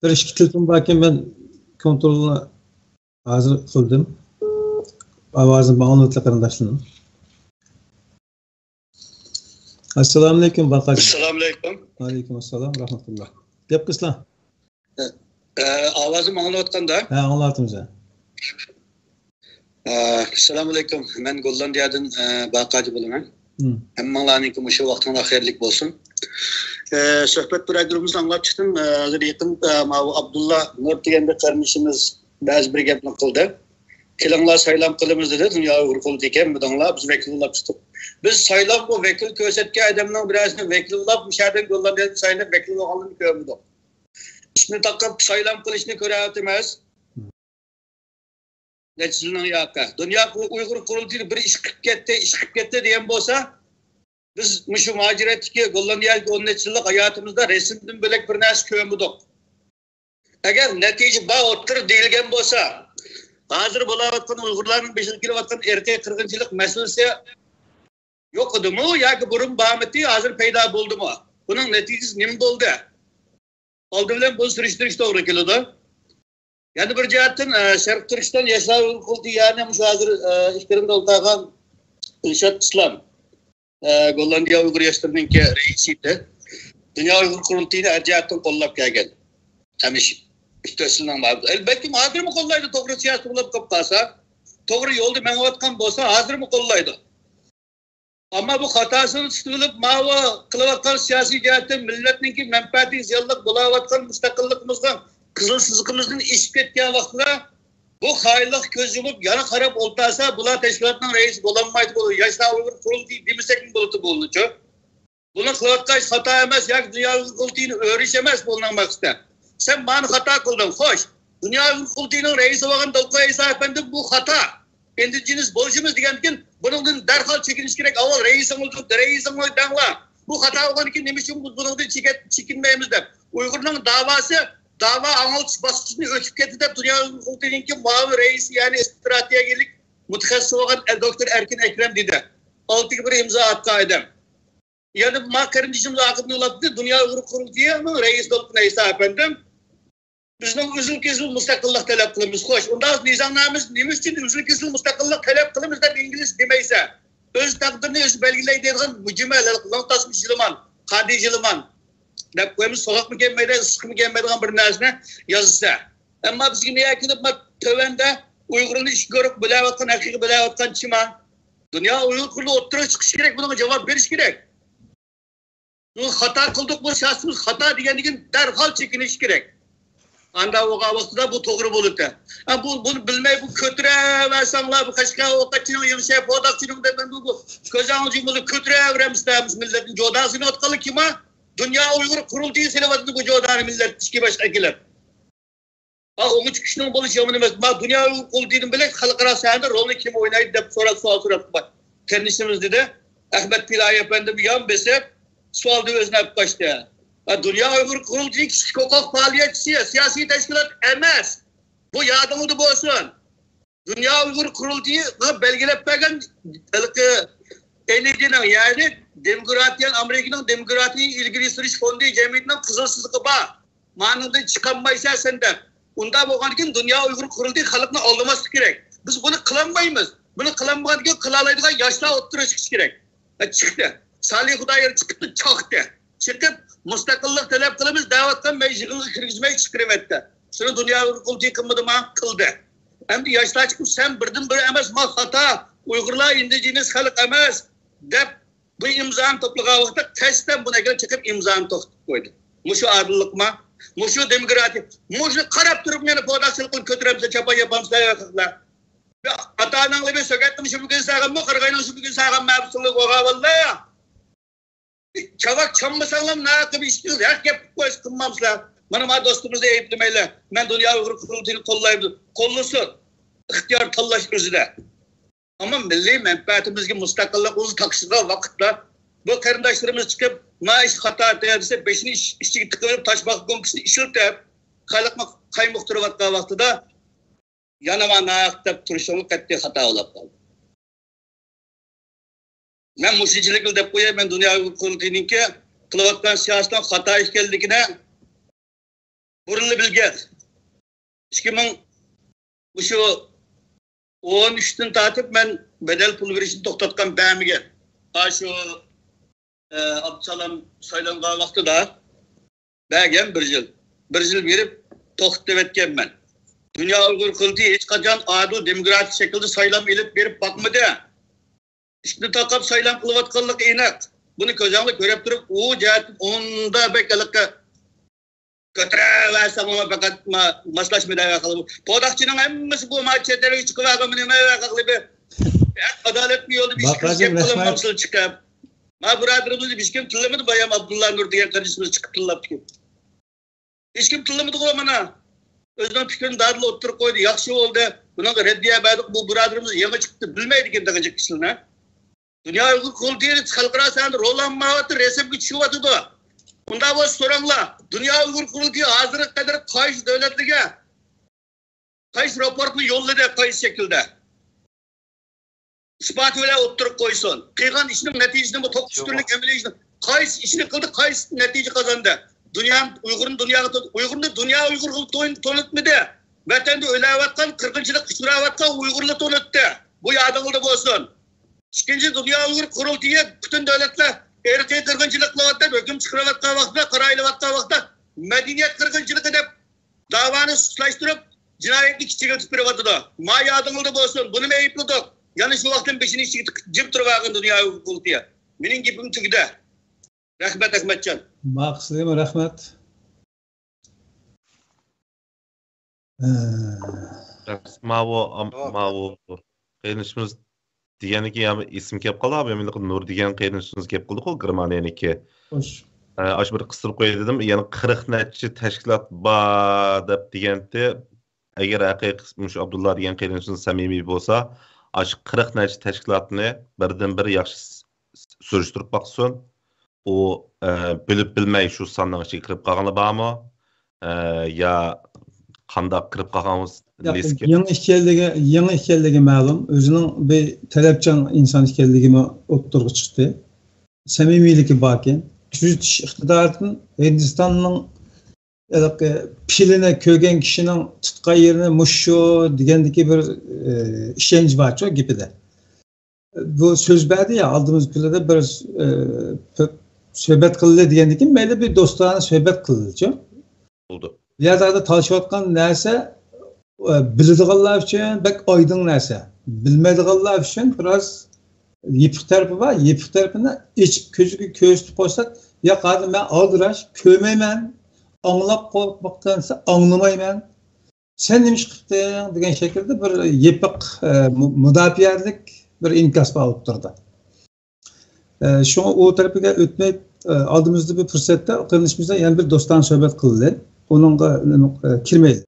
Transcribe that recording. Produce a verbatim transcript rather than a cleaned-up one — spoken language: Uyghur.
بىر ئىككى تېلېفون باركەن، مەن كونترولنى ھازىر قىلدىم. ئاۋازىم ئاڭلىنىۋاتىدۇ قېرىنداشلارنىڭ. ئەسسالامۇئەلەيكۇم، باقاچى. ئەسسالامۇئەلەيكۇم. ۋەئەلەيكۇم ئەسسالام، رەھمەتۇللا. گەپ قىلسىلا. ئە، ئاۋازىم ئاڭلىنىۋاتقاندا؟ ھە، ئاڭلاۋاتىمىز. ئە، ئەسسالامۇئەلەيكۇم. مەن گوللاندىيەدىن، ئە، باقاچى بولىمەن. ھەممىڭلارنىڭكى مۇشۇ ۋاقتىڭلار خەيرلىك بولسۇن. ئە، سۆھبەت بىر ئايدۇرۇمىزنى ئاڭلاپ چىقتىم. ئە، ھازىر يېقىن، ئە، ماۋۇ ئابدۇللا نۇر دېگەن بىر قېرىندىشىمىز بەزى بىر گەپنى قىلدى. كېلىڭلار سايلام قىلىمىز دېدى. دۇنيا ئۇيغۇر قۇرۇلتىيى كەلمىدىڭلار، بىز ۋەكىل يوللاپ چىقتۇق. بىز سايلامغا ۋەكىل كۆرسەتكەن ئادەمنىڭ بىرەرسىنى ۋەكىل يوللاپ، مۇشۇ يەردىن گوللاندىيەدىن سايلىنىپ ۋەكىل بولغانلىرىنى كۆرمىدۇق. ئىسمىنى تاقاپ سايلام قىلىشنى كۆرەۋاتىمىز. نەچچە يىلنىڭ ياقى. دۇنيا ئۇيغۇر قۇرۇلتىيى بىر ئىش قىلىپ كەتتى، ئىش قىلىپ كەتتى دېگەن بولسا، بىز مۇشۇ مۇھاجىرەتتىكى گوللاندىيەدىكى ئون نەچچە يىللىق ھاياتىمىزدا رەسىمدىن بۆلەك بىر نەرسە كۆرمىدۇق. ئەگەر نەتىجە بار ئوتتۇرىدا دېيىلگەن بولسا، ھازىر بولاۋاتقان ئۇيغۇرلارنىڭ بېشىغا كېلىۋاتقان ئىرقىي قىرغىنچىلىق مەسىلىسى يوق ئىدىمۇ ياكى بۇرۇن بارمىدى، ھازىر پەيدا بولدىمۇ؟ بۇنىڭ نەتىجىسى نېمە بولدى؟ ئالدى بىلەن بۇنى سۈرۈشتۈرۈش توغرا كېلىدۇ. يەنە بىر جەھەتتىن، ئە، شەرقىي تۈركىستان ياشلار ئۇيغۇر قۇرۇلتىيى، يەنى مۇشۇ ھازىر، ئە، ئېكراندا ئولتۇرغان ئىلشات ئىسلام، ئە، گوللاندىيە ئۇيغۇر ياشلىرىنىڭكى رەئىسى ئىدى. دۇنيا ئۇيغۇر قۇرۇلتىيىنى ھەر جەھەتتىن قوللاپ كەلگەن. ھەمىشە ئۈچ تۆت يىلنىڭ بارىدۇ. ئەلبەتتە، ھازىرمۇ قوللايدۇ، توغرا سىياسىي بولۇپ قالسا، توغرا يولدا مېڭىۋاتقان بولسا، ھازىرمۇ قوللايدۇ. ئەمما بۇ خاتاسىنى تۇتۇۋېلىپ، ماۋۇ قىلىۋاتقان سىياسىي جەھەتتىن مىللەتنىڭكى مەنپەئەتىگە زىيانلىق بولاۋاتقان مۇستەقىللىقىمىزنىڭ قىزىل سىزىقىمىزدىن ئېشىپ كەتكەن ۋاقتىدا، بۇ خائىنلىققا كۆز يۇمۇپ، يانا قاراپ ئولتۇرسا، بۇلار تەشكىلاتنىڭ رەئىسى بولالمايدۇ، بۇ ياشلار ئۇيغۇر قۇرۇلتىيى دېمىسەكمۇ بولىدۇ، بولىدۇچۇ. بۇنى قىلىۋاتقان خاتا ئەمەس ياكى دۇنيا ئۇيغۇر قۇرۇلتىيىنى ئۆرۈش ئەمەس بۇنىڭ مەقسىتى. سەن مانى خاتا قىلدىڭ، خوش. دۇنيا ئۇيغۇر قۇرۇلتىيىنىڭ رەئىسى بولغان دولقۇن ئەيسا ئەپەندى بۇ خاتا. ئىندىجېنىس بولۇشىمىز دېگەندىكىن بۇنىڭدىن دەرھال چېكىنىش كېرەك. ئاۋۋال رەئىسىڭىزنى، رەئىسىڭىزنى دەڭلار. بۇ خاتا بولغاندىكىن نېمە ئۈچۈن بىز بۇنىڭدىن چېكىن-، چېكىنمەيمىز دەپ. ئۇيغۇرنىڭ داۋاسى داۋا ئاڭلىتىش باسقۇچىنى ئۆتۈپ كەتتى دەپ دۇنيا ئۇيغۇر قۇرۇلتىيىنىڭكى مۇئاۋىن رەئىسى، يەنى ئىستراتېگىيەلىك مۇتەخەسسىسى بولغان دوكتور ئەركىن ئەكرەم دېدى. ئالتىگە بىر ئىمزا ئاتقان ئادەم. يەنە ما قېرىندىشىمىز ئاخىرىدا ئۇلاپتۇ، دۇنيا ئۇيغۇر قۇرۇلتىيىنىڭ رەئىسى بولۇپ نەيسا ئەپەندىم، بىزنىڭ ئۈزۈل كېزىل مۇستەقىللىق تەلەپ قىلىمىز. خوش، ئۇنداق نىزامنامىمىز نېمە ئۈچۈن ئۈزۈل كېزىل مۇستەقىللىق تەلەپ قىلىمىز دەپ ئىنگلىز دېمەيسەن؟ ئۆز تەقدىرىنى ئۆزى بەلگىلەي دەيدىغان مۇجمەل، لىڭتاسمۇ جىلىمان، قادى جىلىمان دەپ قويىمىز، سوغۇقمۇ كەلمەيدۇ، ئىسسىقمۇ كەلمەيدىغان بىر نەرسىنى يازسا. ئەمما بىزگە نىيە كېلىپ، ما تۆۋەندە ئۇيغۇرنى ئىككى گۇرۇپپا بۆلەۋاتقان، ھەقىقىي بۆلەۋاتقان چىما؟ دۇنيا ئۇيغۇر قۇرۇلتىيى ئوتتۇرىغا چىقىشى كېرەك، بۇنىڭغا جاۋاب بېرىشى كېرەك. بۇ خاتا قىلدۇق، بۇ سىياسىتىمىز خاتا دېگەندىن كېيىن دەرھال چېكىنىشى كېرەك. ئاندا بولغان ۋاقتىدا بۇ توغرا بولىدۇ. ھە، بۇ، بۇنى بىلمەي بۇ كۆتۈرەۋەرسەڭلار، بۇ قەشقەر ئوقەتچىنىڭ يېڭىشە پوداقچىنىڭ دەپ بۇ، بۇ كۆز ئاڭ جۇمۇدا كۆتۈرەۋېرەمسىلەر، مۇشۇ مىللەتنى جودا سېلىۋاتقانلار كىم ھە؟ دۇنيا ئۇيغۇر قۇرۇلتىيى سېلىۋاتىدۇ بۇ جودانى مىللەت ئىچكى باشقا ئەكېلىپ. ھا، ئوڭى چىقىشنىڭ بولۇشى يامان ئەمەس. ما دۇنيا ئۇيغۇر قۇرۇلتىيىدىن بىلەك خەلقئارا سەھنىدە رولنى كىم ئوينايدۇ دەپ سوراپ، سوئال سوراپتۇ. قېرىندىشىمىز دېدى. ئەخمەت پىلاي ئەپەندىم يان بېسىپ، سوئالدىن ئۆزىنى ئېلىپ قاچتى. ھا، دۇنيا ئۇيغۇر قۇرۇلتىيى كىشىلىك ھوقۇق پائالىيەتچىسى، سىياسىي تەشكىلات ئەمەس. بۇ يادىڭىزدا بولسۇن. دۇنيا ئۇيغۇر قۇرۇلتىيىغا بەلگىلەپ بەرگەن ھېلىقى ئېن ئېي دىنىڭ، يەنى دېموكراتىيە، ئامېرىكىنىڭ دېموكراتىيە ئىلگىرى سۈرۈش فوندى جەمئىيىتىنىڭ قىزىل سىزىقى بار. مانىڭدىن چىقالمايسەن سەن دەپ. ئۇنداق بولغاندىكىن دۇنيا ئۇيغۇر قۇرۇلتىيى خەلقنى ئالدىماسلىقى كېرەك. بىز بۇنى قىلالمايمىز. بۇنى قىلالمىغاندىكىن قىلالايدىغان ياشلار ئوتتۇرىغا چىقىشى كېرەك. ھە، چىقتى. سالىھ خۇدايار چىقىپتۇ، چاقتى. چىقىپ، مۇستەقىللىق تەلەپ قىلىمىز دەۋاتقان مەن يىغىنغا كىرگۈزمەي چىقىرىۋەتتى. شۇنى دۇنيا ئۇيغۇر قۇرۇلتىيى قىلمىدىما؟ قىلدى. ئەمدى ياشلار چىقىپ، سەن بىردىنبىر ئەمەس، ما خاتا، ئۇيغۇرلار ئىندىجېنىس خەلق ئەمەس، دەپ بۇ ئىمزانى توپلىغان ۋاقىتتا قەستەن بۇنى ئەكىرىپ چىقىپ ئىمزانى توختىتىپ قويدى. مۇشۇ ئادىللىقما؟ مۇشۇ دېموكراتىيە؟ مۇشۇنى قاراپ تۇرۇپ يەنە پوداقچىلىق قىلىپ كۆتۈرەمسىلەر، چاپان ياپامسىلەر يا خەقلەر؟ ئاتا-ئاناڭلار بىر سۆگەتنىڭ شۇ بۈگۈن ساغانمۇ، قارىغاينىڭ شۇ بۈگۈن ساغانمۇ، بىسمىللا قوغا بالىلار. چاۋاك چاممىساڭلار، ناقىپ ئىشتىڭىز ھەق گەپ قىلىپ قويسا قىلمامسىلەر. مانا، مانا دوستىمىزنى ئەيىبلىمەيلى. مەن دۇنيا ئۇيغۇر قۇرۇلتىيىنى قوللايمەن. قوللىسۇن. ئىختىيار تاللاش ئۆزىدە. ئەمما مىللىي مەنپەئەتىمىزگە مۇستەقىللىق ئۆزى تاقىشىدىغان ۋاقىتتا بۇ قېرىنداشلىرىمىز چىقىپ، ما ئىش خاتا دېسە، بېشىنى ئىچ-، ئىچىگە تىقىۋېلىپ، تاشباقا گۇمكىسىنى ئىشلىتىپ، خەلقنى قايمۇقتۇرۇۋاتقان ۋاقتىدا، يەنە ما ناھەق دەپ تۇرۇشۇڭلار قەتئىي خاتا بولۇپ قالدى. مەن مۇشۇنچىلىك دەپ قوياي، مەن دۇنيا ئۇيغۇر قۇرۇلتىيىنىڭكى قىلىۋاتقان سىياسىتىنىڭ خاتا ئىكەنلىكىنى بۇرۇنلا بىلگەن. ئىككى مىڭ، مۇشۇ ئون ئۈچتىن تارتىپ مەن بەدەل پۇل بېرىشنى توختاتقان، بەرمىگەن. ئاشۇ، ئە، ئابدۇسالام سايلانغان ۋاقتىدا بەرگەن بىر يىل. بىر يىل بېرىپ توختىتىۋەتكەنمەن. دۇنيا ئۇيغۇر قۇرۇلتىيى ھېچقاچان ئادىل دېموكراتىك شەكىلدە سايلام ئېلىپ بېرىپ باقمىدى. ئىشىكنى تاقاپ سايلام قىلىۋاتقانلىقى ئېنىق. بۇنى كۆزۈڭلار كۆرۈپ تۇرۇپ، ئۇ جەھەتتىن ئۇندا بەك ھېلىقى كۆتۈرۈۋەرسەڭلار پەقەت ما-، ماسلاشمىدى ۋەقەلىرى. پوداقچىنىڭ ھەممىسى بۇ ما چەت ئەلگە چىقىۋەرگەن نېمە ۋەقەلىرى. ھەق ئادالەتنى يولدا بىر ئىش قىلىپ گەپ قىلمامسىلەر چىقىپ. ما بۇرادىرىمىزنى ھېچكىم تىللىمىدى، بايام ئابدۇللا نۇر دېگەن قېرىندىشىمىز چىقىپ تىللاپتىكەن. ھېچكىم تىللىمىدىغۇ مانا. ئۆزىنىڭ پىكرىنى دادىل ئوتتۇرىغا قويدى، ياخشى بولدى. بۇنىڭغا رەددىيە بەردۇق، بۇ بۇرادىرىمىز يېڭى چىقىپتۇ، بىلمەيدىكەن تېخىچە كىشىلەرنى. دۇنيا ئۇيغۇر قۇرۇلتىيى خەلقئارا سەھنىدە رول ئالمايۋاتىدۇ، رەسىمگە چۈشۈۋاتىدۇ. ئۇنداق بولسا سوراڭلار، دۇنيا ئۇيغۇر قۇرۇلتىيى ھازىرغا قەدەر قايسى دۆلەتلەرگە قايسى راپورتنى يوللىدى، قايسى شەكىلدە؟ ئىسپاتى بىلەن ئوتتۇرىغا قويسۇن. قىلغان ئىشنىڭ نەتىجىسىنى، بۇ توققۇز كۈنلۈك ئەمەلىي ئىشنى قايسى ئىشنى قىلدى، قايسى نەتىجە قازاندى؟ دۇنيا ئۇيغۇرنى دۇنياغا تون-، ئۇيغۇرنى دۇنيا ئۇيغۇر قىلىپ تون-، تونۇتمىدى. ۋەتەندە ئۆلۈۋاتقان، قىرغىنچىلىققا ئۇچراۋاتقان ئۇيغۇرنى تونۇتتى. بۇ يادىڭلاردا بولسۇن. ئىككىنچى، دۇنيا ئۇيغۇر قۇرۇلتىيى پۈتۈن دۆلەتلەر ئىرقىي قىرغىنچىلىق قىلىۋاتىدۇ دەپ ھۆكۈم چىقىرىۋاتقان ۋاقتىدا، قارار ئېلىۋاتقان ۋاقتىدا مەدەنىيەت قىرغىنچىلىقى دەپ داۋانى سۇسلاشتۇرۇپ، جىنايەتنى كىچىكلىتىپ بېرىۋاتىدۇ. ما يادىڭلاردا بولسۇن، بۇنىمۇ ئەيىبلىدۇق. يەنە شۇ ۋاقىتتىن بېشىنى ئىچىگە تىقىپ جىم تۇرۇۋالغان دۇنيا ھوقۇق قۇرۇلتىيى. مېنىڭ گېپىم تۈگىدى. رەھمەت، ئەخمەتجان. ماقۇل، سىزگىمۇ رەھمەت. ئە. ماۋۇ، ئام-، ماۋۇ قېرىندىشىمىز دېگەنكى، يا ئېسىم كەپ قالدى، ئابىمىلىق نۇر دېگەن قېرىندىشىمىز گەپ قىلدىقۇ، گېرمانىيەنىڭكى. خوش. ئە، ئاشۇ بىر قىستۇرۇپ قوياي دېدىم. يەنە قىرىق نەچچە تەشكىلات بار دەپ دېگەنتى. ئەگەر ھەقىقىي مۇشۇ ئابدۇللا دېگەن قېرىندىشىمىز سەمىمىي بولسا، ئاشۇ قىرىق نەچچە تەشكىلاتنى بىردىن بىر ياخشى س-، س-، سۈرۈشتۈرۈپ باقسۇن. ئۇ، ئە، بىلىپ بىلمەي شۇ ساننىڭ ئىچىگە كىرىپ قالغانلار بارمۇ؟ ئە، يا قانداق كىرىپ قالغان بولسا، ياق، لىستكە؟ يېڭى ئىكەنلىكى، يېڭى ئىكەنلىكى مەلۇم. ئۆزىنىڭ بىر تەلەپچان ئىنسان ئىكەنلىكىمۇ ئوتتۇرىغا چىقتى. سەمىمىيلىكى باركەن. تۈزىتىش ئىقتىدارىدىن ھىندىستاننىڭ ھېلىقى پىلىنى كۆرگەن كىشىنىڭ تۇتقان يېرىنى مۇشۇ دېگەندىكى بىر، ئى، ئىشەنچ بارچۇ گېپىدە. بۇ سۆز بەردى يا، ئالدىمىزدىكى كۈنلەردە بىر، ئى، پۆ-، سۆھبەت قىلدى دېگەندىن كېيىن مەيلى بىر دوستانە سۆھبەت قىلدىچۇ. بولدى. بۇ يەردە تالىشىۋاتقان نەرسە، ئى، بىلىدىغانلار ئۈچۈن بەك ئايدىڭ نەرسە. بىلمەيدىغانلار ئۈچۈن بىراز يېپىق تەرىپى بار. يېپىق تەرىپىنى ئېچىپ كۆزىگە كۆرسىتىپ قويساق، ياق، ھازىر مەن ئالدىراش، كۆرمەيمەن، ئاڭلاپ قورقماقتىن دېسە، ئاڭلىمايمەن. سەن نېمە ئىش قىپتىڭ دېگەن شەكىلدە بىر يېپىق، ئە، مۇ-، مۇداپىئەلىك بىر ئىنكاس بار ئوتتۇرىدا. ئە، شۇڭا ئۇ تەرىپىگە ئۆتمەي، ئە، ئالدىمىزدا بىر پۇرسەتتە قېرىندىشىمىز بىلەن يەنە بىر دوستانە سۆھبەت قىلدى. ئۇنىڭغا، ئە، كىرمەيلى.